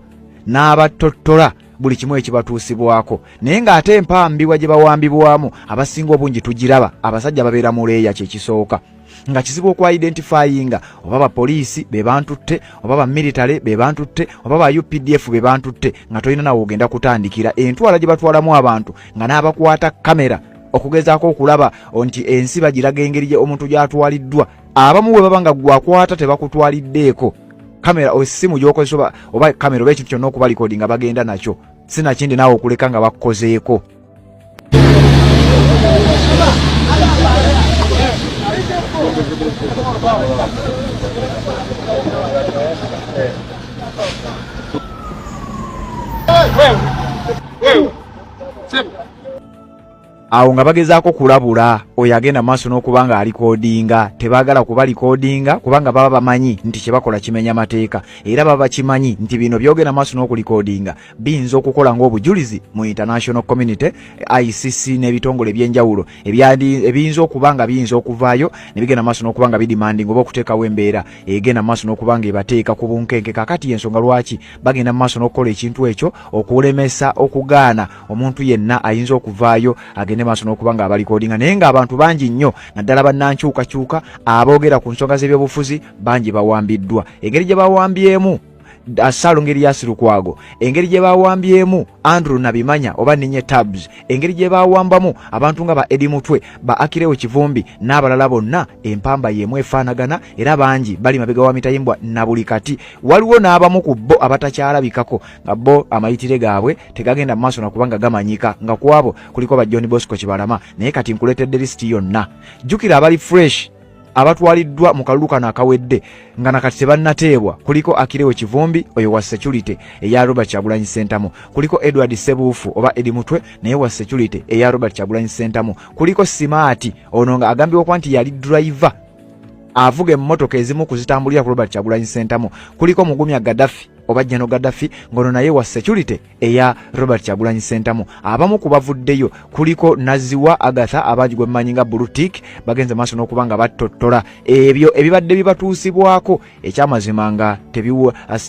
n'abatottola buli kimu ekibatuusibwako, naye ng'ate empambibwa gye bawambibwamu abasinga obungi tugiraba. Abasajja babeera mu leeya, kyekisooka nga kizibu okwa-identifyinga oba bapoliisi be bantutte oba bamilitale be bantutte oba ba UPDF be bantutte, nga tolina nawe ogenda kutandikira. Entwala gye batwalamu abantu nga n'abakwata kamera okugezaako okulaba nti ensi bagiraga engeri gye omuntu gy'atwaliddwa. Abamu bwe baba nga gwakwata tebakutwaliddeeko kamera, essimu gy'okozesa oba kamera oba ekintu kyonna okuba likodi nga bagenda nakyo, sinakindi naawe okuleka nga bakukozeeko. Awo nga bagezaako kulabula oyo agenda maaso n'okuba nga alikodinga, tebaagala kuba likodinga kubanga baba bamanyi nti kye bakola kimenya mateeka, era baba bakimanyi nti bino byogenda maaso n'okulikodinga biyinza okukola ng'obujulizi mu international community, ICC n'ebitongole eby'enjawulo ebiyinza okuba nga biyinza okuvaayo ne bigenda maaso n'okuba nga bidimandinga oba okuteekawo embeera egenda maaso n'okuba nga ebateeka ku bunkenke. Kakati ensonga lwaki bagenda maaso n'okukola ekintu ekyo okulemesa okugaana omuntu yenna ayinza okuvaayo agende maaso n'okuba nga abalikodinga, naye ng'abantu bangi nnyo naddala bannankyukakyuka aboogera ku nsonga z'ebyobufuzi bangi bawambiddwa. Engeri gye bawambyemu Ssalongo Erias Lukwago, engeri gye bawambyemu Andrew Nabimanya oba Ninye Tabs, engeri gye bawambamu abantu nga ba Eddie Mutwe, ba Akirewo Kivumbi n'abalala bonna, empamba y'emu efaanagana, era bangi bali mabega wa mitayimbwa na buli kati. Waliwo n'abamu ku bo abatakyalabikako nga bo amayitire gaabwe tegagenda mu maaso nakubanga gamanyika, nga ku abo kuliko ba John Bosco Kibalama. Naye kati nkuleetedde lisiti yonna. Jjukira abali fresh abatwaliddwa mu kalulu kano akawedde nga nakati tebannateebwa kuliko Akirewo Kivumbi, oyo wa security eya Robert Kyagulanyi Ssentamu, kuliko Edward Sebuufu oba Edi Mutwe, naye wa security eya Robert Kyagulanyi Ssentamu, kuliko Simaati, ono nga agambibwa okuba nti yali driver avuga emmotoka ezimu kuzitambulira ku Robert Kyagulanyi Ssentamu, kuliko Mugumya Gaddafi oba Jeno Gaddafi, ng'ono naye wa security eya Robert Kyagulanyi Ssentamu. Abamu ku bavuddeyo kuliko Naziwa Agatha, abangi gwe mmanyi nga Bulutik, bagenze maaso n'okuba nga battottola ebyo ebibadde bibatuusibwako, ekyamazima nga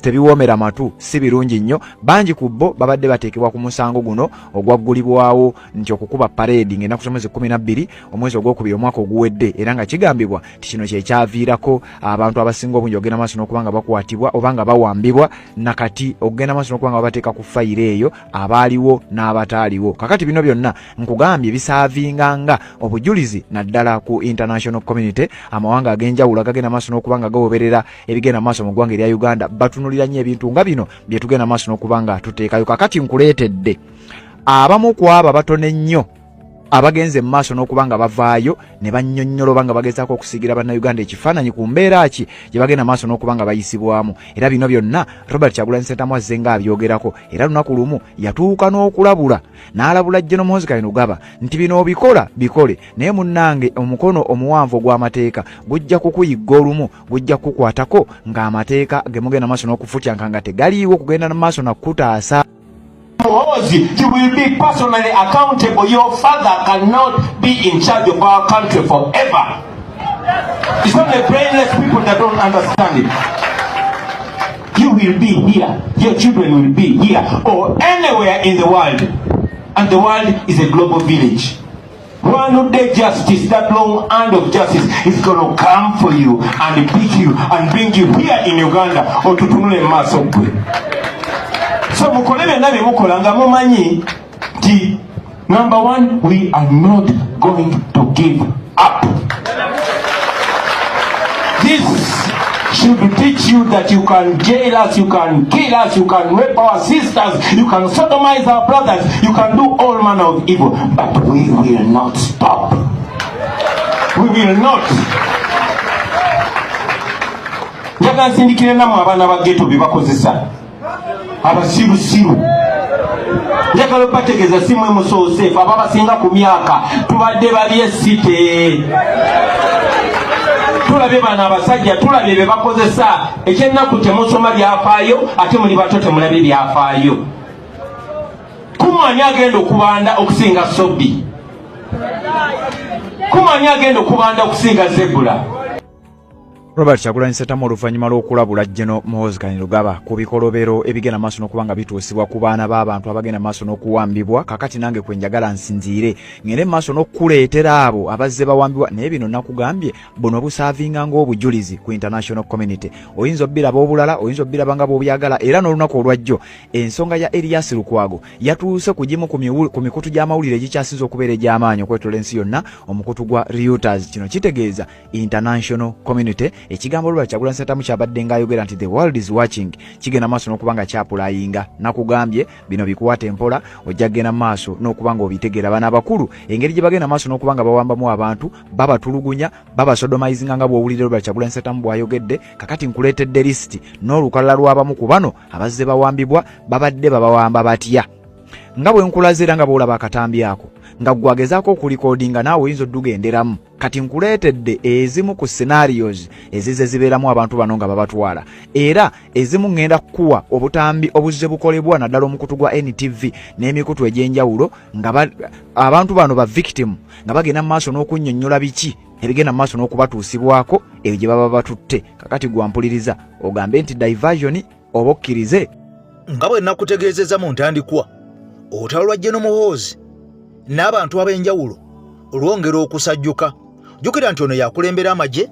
tebiwoomera matu, si birungi nnyo. Bangi ku bo babadde bateekebwa ku musango guno ogwaggulibwawo nti okukuba pareedi ng'ennaku z'omwezi 12 omwezi ogwokubiri omwaka oguwedde, era nga kigambibwa nti kino kye kyaviirako abantu abasinga obungi okugenda maaso n'okuba nga bakwatibwa oba nga bawambibwa, nakati okugenda maaso n'okuba nga babateeka ku fayiro eyo, abaaliwo n'abataaliwo. Kakati bino byonna nkugambye bisaavinga nga obujulizi naddala ku international community, amawanga ag'enjawulo agagenda maaso n'okuba nga gawoberera ebigenda maaso mu ggwanga erya Uganda, batunulira nnyo ebintu nga bino bye tugenda maaso n'okuba nga tuteekayo. Kakati nkuleetedde abamu ku abo abatono ennyo abagenze mu maaso n'okuba nga bavaayo ne bannyonnyola oba nga bagezaako okusiigira Bannayuganda ekifaananyi ku mbeera ki gye bagenda maaso n'okuba nga bayisibwamu. Era bino byonna Robert Kyagulanyi Ssentamu azze nga abyogerako, era lunaku lumu yatuuka n'okulabula n'alabula General Muhoozi Kainerugaba nti bino obikola bikole, naye munnange omukono omuwanvu ogw'amateeka gujja kukuyigga olumu, gujja kukukwatako ng'amateeka ge mugenda maaso n'okufutyanka nga tegaliiwo kugenda maaso na kukutaasa. Muhoozi, you will be personally accountable. Your father cannot be in charge of our country forever. It's only brainless people that don't understand it. You will be here, your children will be here, or anywhere in the world. And the world is a global village. One day justice, that long hand of justice is going to come for you and pick you and bring you here in Uganda. Otutunule mu maaso ggwe. So mukole byonna bye mukola nga mumanyi nti number one, we are not going to give up. This Should teach you that you can jail us, you can kill us, you can rape our sisters, you can sodomize our brothers, you can do all manner of evil, but we will not stop. We will not. Njagala nsindikire namwe abaana ba ghetto bye bakozesa abasirusiru. Njagala obategeeza si mwe musoose, ffe ababasinga ku myaka tubadde bali esite, tulabye bano abasajja, tulabye bye bakozesa. Ekyennaku temusoma byafaayo, ate muli bato temulabye byafaayo. Kumwani agenda okubanda okusinga Sobbi, kumwani agenda okubanda okusinga Zebula. Robert Kyagulanyi Ssentamu oluvannyuma lw'okulabula General Muhoozi Kainerugaba ku bikolobero ebigenda maaso n'okuba nga bituusibwa ku baana b'abantu abagenda maaso n'okuwambibwa, kakati nange kwe njagala nsinziire ngende mu maaso n'okukuleetera abo abazze bawambibwa. Naye bino nakugambye, buno busaavinga ng'obujulizi ku international community. Oyinza obbiraba obulala, oyinza obbiraba nga bw'obyagala. Era n'olunaku olwajjo ensonga ya Erias Lukwago yatuuse ku gimu ku mikutu gy'amawulire egikyasinze okubeera egy'amaanyi okwetola ensi yonna, omukutu gwa Reuters. Kino kitegeeza international community. Ekigambo Robert Kyagulanyi Ssentamu kyabadde ng'ayogera nti the world is watching kigenda maaso n'okuba nga kyapulayinga. Nakugambye bino bikwata empola, ojja kugenda maaso n'okuba nga obitegeera. Bano abakulu engeri gye bagenda maaso n'okuba nga bawambamu abantu, babatulugunya, babasodomizinga, nga bw'owulira Robert Kyagulanyi Ssentamu bw'ayogedde. Kakati nkuleetedde lisiti n'olukalala lw'abamu ku bano abazze bawambibwa, babadde babawamba batya, nga bwe nkulaze era nga bw'olaba akatambi ako nga gwagezaako okulikodinga, naawe oyinza oddugenderamu. Kati nkuleetedde ezimu ku scenarios ezizze zibeeramu abantu bano nga babatwala, era ezimu ŋŋenda kukuwa obutambi obuzze bukolebwa naddala omukutu gwa NTV n'emikutu egy'enjawulo nga abantu bano ba victim nga bagenda mu maaso n'okunnyonnyola biki ebigenda mu maaso n'okubatuusibwako ebyo gye baba batutte. Kakati gwampuliriza ogambe nti diversion oba okkirize. Nga bwe nakutegeezezza mu ntandikwa, olutalo lwa General Muhoozi n'abantu ab'enjawulo lwongera okusajjuka. Jjukira nti ono yakulembera amagye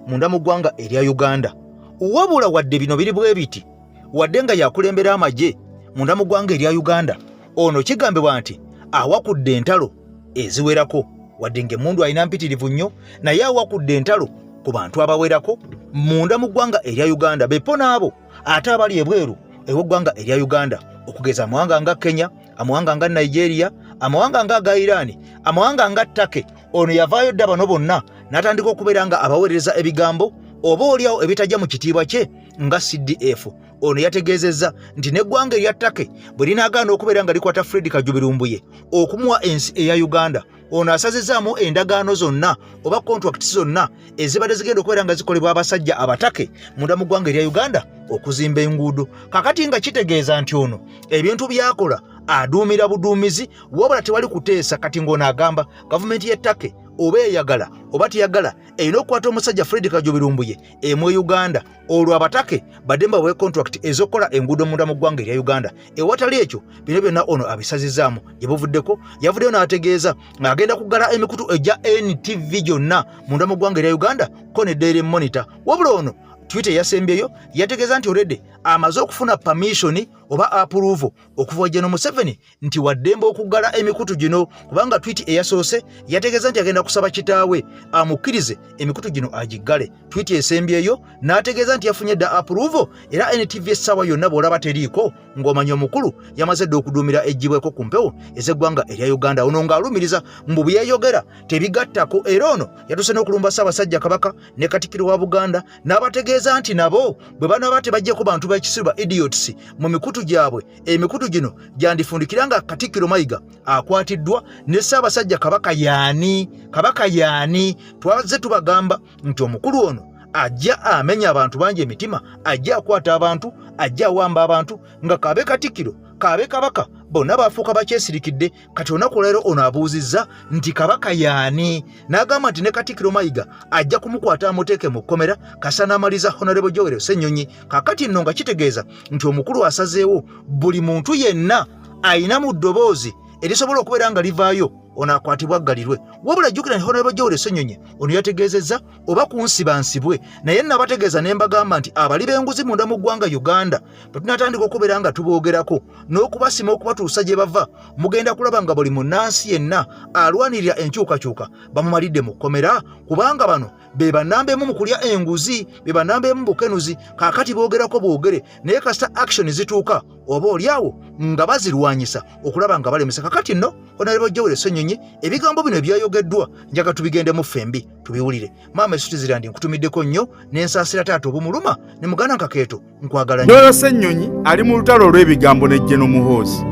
munda mu ggwanga erya Uganda. Wabula wadde bino biri bwe biti, wadde nga yakulembera amagye munda mu ggwanga erya Uganda, ono kigambibwa nti awakudde entalo eziwerako. Wadde ng'emmundu alina mpitirivu nnyo, naye awakudde entalo ku bantu abawerako munda mu ggwanga erya Uganda, bepo n'abo ate abali ebweru ew'eggwanga erya Uganda, okugeza amawanga nga Kenya, amawanga nga Nigeria, amawanga nga aga Iran, amawanga nga Turkey. Ono yavaayo dda bano bonna n'atandika okubeera nga abaweereza ebigambo oba oliawo ebitajja mu kitiibwa kye nga CDF. Ono yategeezezza nti n'eggwanga erya Turkey bwe linaagaana okubeera nga likwata Fred Kajubi Lumbuye okumuwa ensi eya Uganda, ono asazizzaamu endagaano zonna oba contracts zonna ezibadde zigenda okubeera nga zikolebwa abasajja abatake munda mu ggwanga erya Uganda okuzimba enguudo. Kakati nga kitegeeza nti ono ebintu byakola aduumira buduumizi, wabula tewali kuteesa. Kati ng'ono agamba gavumenti y'e Turkey oba eyagala oba teyagala erina okukwata omusajja Fred Kajubi Lumbuye emwe Uganda, olwo abatake badde bawe contract ez'okukola enguudo munda mu ggwanga erya Uganda. Ewatali ekyo bino byonna ono abisazizaamu. Gye buvuddeko yavuddeyo n'ategeeza ng'agenda kuggala emikutu egya NTV gyonna munda mu ggwanga erya Uganda ko ne Daily Monitor. Wabula ono Twitter yasembyeyo yategeeza nti already amaze okufuna permission oba approval okuva General Museveni nti waddembe okuggala emikutu gino, kubanga tweet eyasoose yategeeza nti agenda kusaba kitaawe amukkirize emikutu gino agiggale. Tweet esembyeyo n'ategeeza nti yafunye dda approval, era NTV essaawa yonna bw'olaba teriiko ng'omanya omukulu yamaze dda okuduumira eggyibweko ku mpewo ez'eggwanga erya Uganda. Ono ng'alumiriza mbu byeyogera tebigattako, era ono yatuuse n'okulumba Ssaabasajja Kabaka ne Katikkiro wa Buganda n'abategeeza nti nabo bwe banaaba tebajjeko bantu b'ekisiru ba idiots mu mikutu gyabwe, emikutu gino gyandifundikira nga Katikkiro Mayiga akwatiddwa ne Ssaabasajja Kabaka yaani. Kabaka yaani? Twazze tubagamba nti omukulu ono ajja amenya abantu bangi emitima, ajja akwata abantu, ajja awamba abantu, nga kabe Katikkiro kabe Kabaka bonna bafuuka bakyesirikidde. Kati olunaku leero ono abuuzizza nti Kabaka yaani, n'agamba nti ne Katikkiro Mayiga ajja kumukwata amuteeke mu kkomera kasa n'amaliza Honorable Joel Ssenyonyi. Kakati nno nga kitegeeza nti omukulu asazeewo buli muntu yenna ayina mu ddoboozi erisobola okubeera nga livaayo ono akwatibwa aggalirwe. Wabula jjukira nti Honorable Joel Ssenyonyi ono yategeezezza oba kunsiba nsibwe, naye nabategeeza ne mbagamba nti abali b'enguzi munda mu ggwanga Uganda bwe tunatandika okubeera nga tuboogerako n'okubasima okubatuusa gye bava, mugenda kulaba nga buli munnansi yenna alwanirira enkyukakyuka bamumalidde mu kkomera, kubanga bano Be banamba emu mu kulya enguzi, be banamba emu bukenuzi. Kaakati boogerako boogere, naye kasita action zituuka oba oliawo nga bazirwanyisa okulaba nga balemesa. Kakati nno Honorable Joel Ssenyonyi, ebigambo bino ebyayogeddwa njaga tubigendemu ffembi tubiwulire. Maama Esutizirandi, nkutumiddeko nnyo n'ensaasira taata obumuluma ne muganda Nkakeeto, nkwagala nnyo. Joel Ssenyonyi ali mu lutalo olw'ebigambo ne General Muhoozi.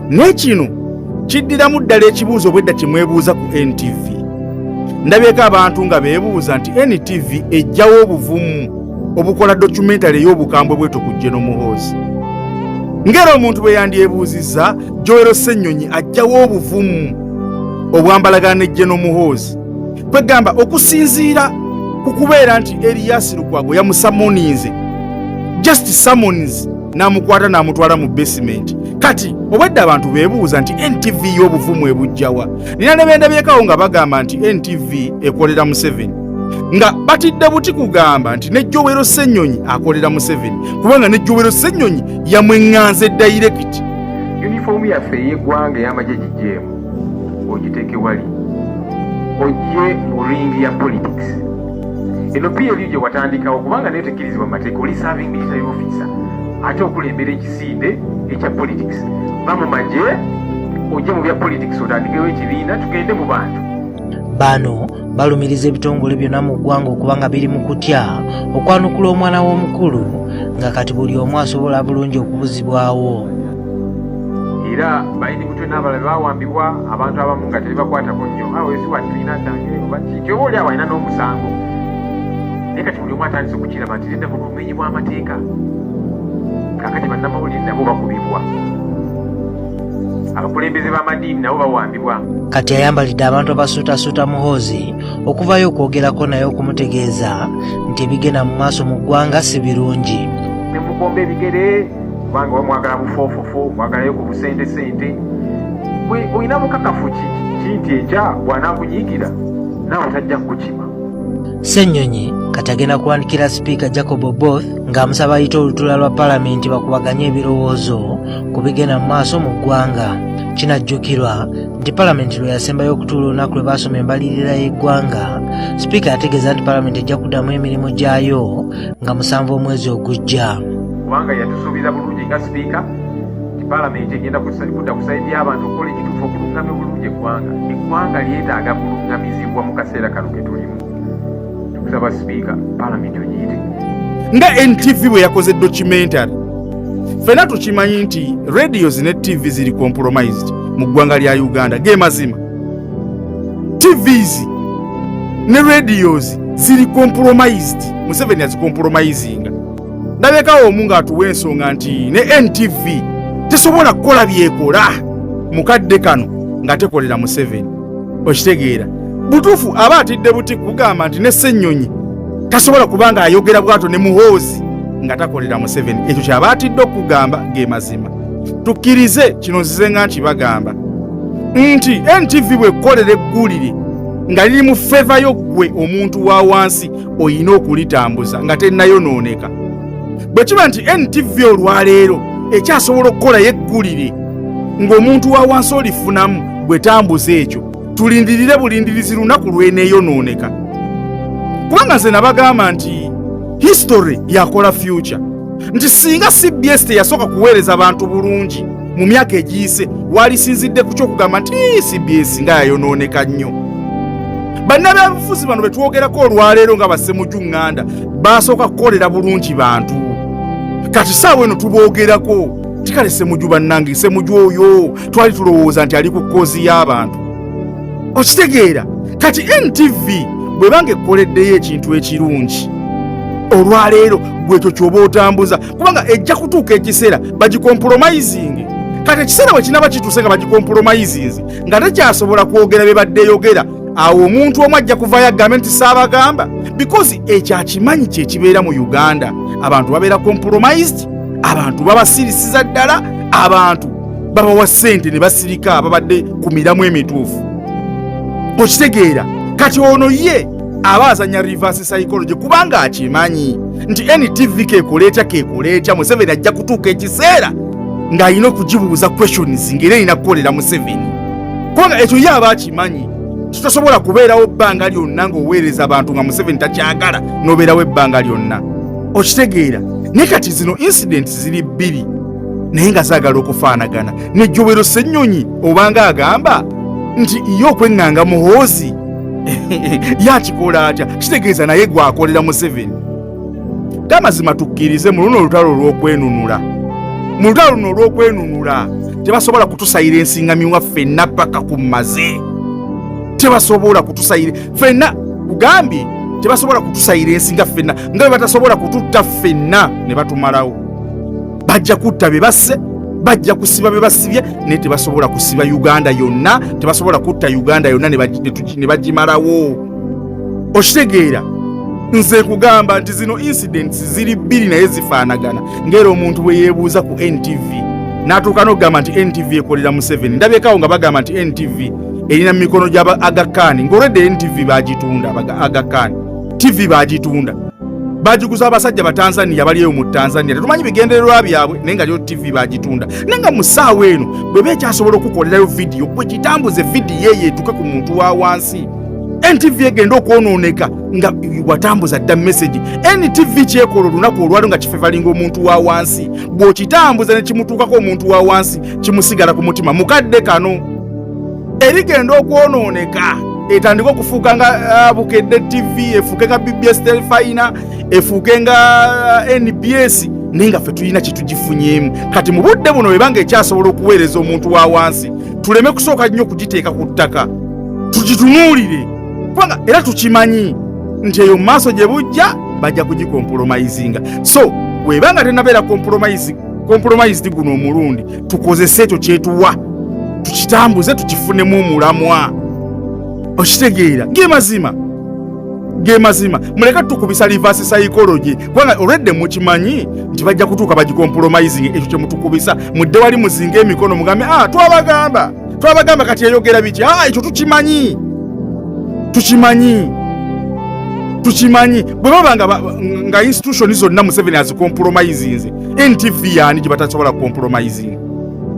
Naye kino kiddiramu ddala ekibuuzo obwedda kye mwebuuza ku NTV. Ndabyeko abantu nga beebuuza nti NTV ejjawo obuvumu obukola documentary ey'obukambwe bweto ku General Muhoozi. Ng'era omuntu bwe yandyebuuzizza, Joel Ssenyonyi ajjawo obuvumu obwambalagana ne General Muhoozi. Kwegamba okusinziira ku kubeera nti Erias Lukwago yamusamoninze, just summons, n'amukwata n'amutwala mu basement. Kati obwedda abantu beebuuza nti NTV y'obuvumu ebujjawa? Nina ne bendabyekawo nga bagamba nti NTV ekolera Museveni, nga batidde buti kugamba nti ne Joel Ssenyonyi akolera Museveni, kubanga ne Joel Ssenyonyi yamweŋŋanze direct. Yunifoomu yaffe ey'eggwanga ey'amagye gigyemu ogiteeke wali, ojje mu ring ya politics eno PLU gye watandikawo, kubanga nayo tekkirizibwa mu mateeka. Oli serving military officer ate okulembera ekisinde ekya politics. Va mu magye ojje mu bya politics, otandikewo ekibiina, tugende mu bantu. Bano balumiriza ebitongole byonna mu ggwanga okuba nga biri mu kutya okwanukula omwana w'omukulu, nga kati buli omu asobola bulungi okubuzibwawo. Era bayini mutwe n'abalala bawambibwa, abantu abamu nga tebibakwatako nnyo, awo si wa kibiina kyange oba kiki, oba oli awo alina n'omusango. Naye kati buli omu atandise okukiraba nti nedda, buno obumenyi bw'amateeka. Kakati bannamawulire nabo bakubibwa, abakulembeze b'amadiini nabo bawambibwa. Kati ayambalidde abantu abasuutasuuta Muhoozi okuvayo okwogerako naye okumutegeeza nti ebigenda mu maaso mu ggwanga si birungi. Ne mukomba ebigere kubanga oba mwagala bufoofofo, mwagalayo ku busente sente. Gwe olina bukakafu ki ki nti enkya bw'anaakunyiigira naawe tajja kukukima? Ssenyonyi kati agenda kuwandikira Sipiika Jacob Oboth ng'amusaba ayite olutuula lwa Palamenti bakubaganye ebirowoozo ku bigenda mu maaso mu ggwanga. Kinajjukirwa nti Palamenti lwe yasembayo okutuula olunaku lwe baasoma embalirira y'eggwanga, Sipiika yategeeza nti Palamenti ejja kuddamu emirimu gyayo nga 7 omwezi ogujja. Kubanga yatusuubiza bulungi nga sipiika nti Palamenti egenda kudda ku side y'abantu okukola ekituufu, okulungamya obulungi eggwanga. Eggwanga lyetaaga kulungamizibwa mu kaseera kano ke tulimu. Tukusaba sipiika, Palamenti ogiyite. Nga NTV bwe yakoze documentary, ffenna tukimanyi nti radios ne TV ziri compromised mu ggwanga lya Uganda. Ge mazima, TVs ne radios ziri compromised, Museveni azicompromisinga. Ndabekawo omu ng'atuwa ensonga nti ne NTV tesobola kukola byekola mu kadde kano nga tekolera Museveni. Okitegeera butuufu, aba atidde buti kugamba nti ne Ssenyonyi tasobola kubanga ayogera bwato ne Muhoozi nga takolera Museveni. Ekyo kyaba atidde okugamba. Ge mazima, tukkirize kino, nzize nga nkibagamba nti NTV bwekkolera eggulire nga liri mu favour yo, ggwe omuntu wa wansi oyina okulitambuza nga tennayonooneka. Bwe kiba nti NTV olwaleero ekyasobola okukolayo eggulire ng'omuntu wa wansi olifunamu, bwe tambuza ekyo, tulindirire bulindirizi lunaku lweneeyonooneka. Kubanga nze nabagamba nti history yakola future, nti singa CBS teyasooka kuweereza bantu bulungi mu myaka egiyise, walisinzidde ku kyokugamba nti CBS nga yayonooneka nnyo. Bannabyabufuzi bano betwogerako olwaleero nga Basemuju Ŋŋanda basooka kukolera bulungi bantu. Kati saawa eno tuboogerako tikale Semuju, bannange, Semuju oyo twali tulowooza nti ali ku cause y'abantu. Okitegeera? Kati NTV bwebanga ekkoleddeyo ekintu ekirungi olwaleero, gwekyo kyoba otambuza, kubanga ejja kutuuka ekiseera bagicompromisinge. Kati ekiseera bwe kinaba kituuse nga bagicompromisinze, nga tekyasobola kwogera bye badde yogera, awo omuntu omu ajja kuvayo agambe nti saabagamba, because ekyo akimanyi kyekibeera mu Uganda. Abantu babeera compromised, abantu babasirisiza ddala, abantu babawa ssente ne basirika babadde ku miramu emituufu. Okitegeera? Kati ono ye aba azanya reverse psychology, kubanga akimanyi nti NTV kekola etya, kekola etya, Museveni ajja kutuuka ekiseera ng'alina okugibuuza questions ng'era erina kukolera Museveni, kubanga ekyo ye aba akimanyi. Tosobola kubeerawo bbanga lyonna ng'oweereza abantu nga Museveni takyagala n'obeerawo ebbanga lyonna, okitegeera? Naye kati zino incidents ziri bbiri naye nga zaagala okufaanagana. Ne Jowero Ssennyonyi obanga agamba nti ye okweŋŋanga Muhoozi yakikola atya, kitegeeza naye gwakolera Museveni. Gamazima tukkirize mu luno olutalo olw'okwenunula, mu lutalo luno olw'okwenunula tebasobola kutusayira ensingamywa ffenna paka ku maze. Tebasobola kutusayira ffenna, kugambye tebasobola kutusayira ensinga ffenna, nga bwe batasobola kututta ffenna ne batumalawo. Bajja kutta be basse, bajja kusiba be basibye, naye tebasobola kusiba Uganda yonna, tebasobola kutta Uganda yonna ne bagimalawo, okitegeera? Nze kugamba nti zino incidents ziri bbiri naye zifaanagana, ng'era omuntu bwe yeebuuza ku NTV n'atuuka n'okugamba nti NTV ekolera Museveni. Ndabyekawo nga bagamba nti NTV erina mu mikono gy'aba Aga Khan, ng'olwedde NTV bagitunda. Aga Khan TV bagitunda, bagiguza abasajja Batanzania bali eyo mu Tanzania. Tetumanyi bigendererwa byabwe, naye nga lyo TV bagitunda. Naye nga mu ssaawa eno bwe bekyasobola okukolerayo vidiyo, gwe kitambuze vidiyo eyo etuuke ku muntu wa wansi. NTV egenda okwonooneka nga watambuza dda message. NTV kyekola olunaku olwaliro nga kifevalinga omuntu wa wansi, bw'okitambuza ne kimutuukako omuntu wa wansi kimusigala ku mutima. Mukadde kano erigenda okwonooneka, etandika okufuuka nga Bukedde TV, efuuke nga BBS Telefina, efuuke nga NBS, naye nga ffe tulina kyetugifunyeemu. Kati mu budde buno webanga ekyasobola okuweereza omuntu wa wansi, tuleme kusooka nnyo kugiteeka ku ttaka, tugitunuulire, kubanga era tukimanyi nti eyo mu maaso gye bujja bajja kugicompromisinga. So webanga tenabeera compromised guno omulundi, tukozese ekyo kyetuwa, tukitambuze, tukifunemu omulamwa, okitegeera? Ge mazima, ge mazima. Muleke tukubisa reverse psychology, kubanga olwedde mukimanyi nti bajja kutuuka bagicompromising. Ekyo kyemutukubisa, mudde wali muzinga emikono mugambe, "Ah, twabagamba, twabagamba." Kati eyogera biki? Ah, ekyo tukimanyi, tukimanyi, tukimanyi. Bwe baba nga institution zonna Museveni azicompromisinze, NTV yaani gye batasobola kucompromising?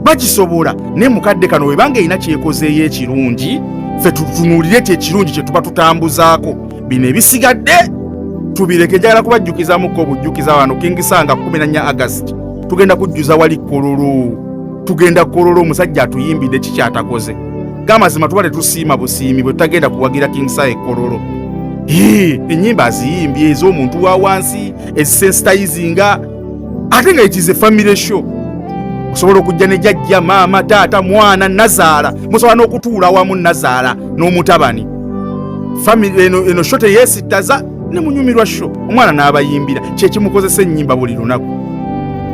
Bakisobola. Naye mukadde kano webanga erina kyekozeeyo ekirungi, ffe tutunuulire ekyo ekirungi kye tuba tutambuzaako, bino ebisigadde tubireke. Njagala kubajjukizamuko obujjukiza wano King Saha 14 August tugenda kujjuza wali Kololo, tugenda Kololo. Omusajja atuyimbidde, kikyatakoze gamazima, tuba tetusiima busiimi bwe tutagenda kuwagira King Saha e Kololo. Ennyimba aziyimbye ez'omuntu wa wansi ezisensitizinga, ate nga it is a family show. Osobola okujja ne jajja, maama, taata, mwana, nazaala, musobola n'okutuula wamu nazaala n'omutabani. Family eno, eno show teyeesittaza ne munyumirwa show, omwana n'abayimbira kyekimukozesa ennyimba buli lunaku.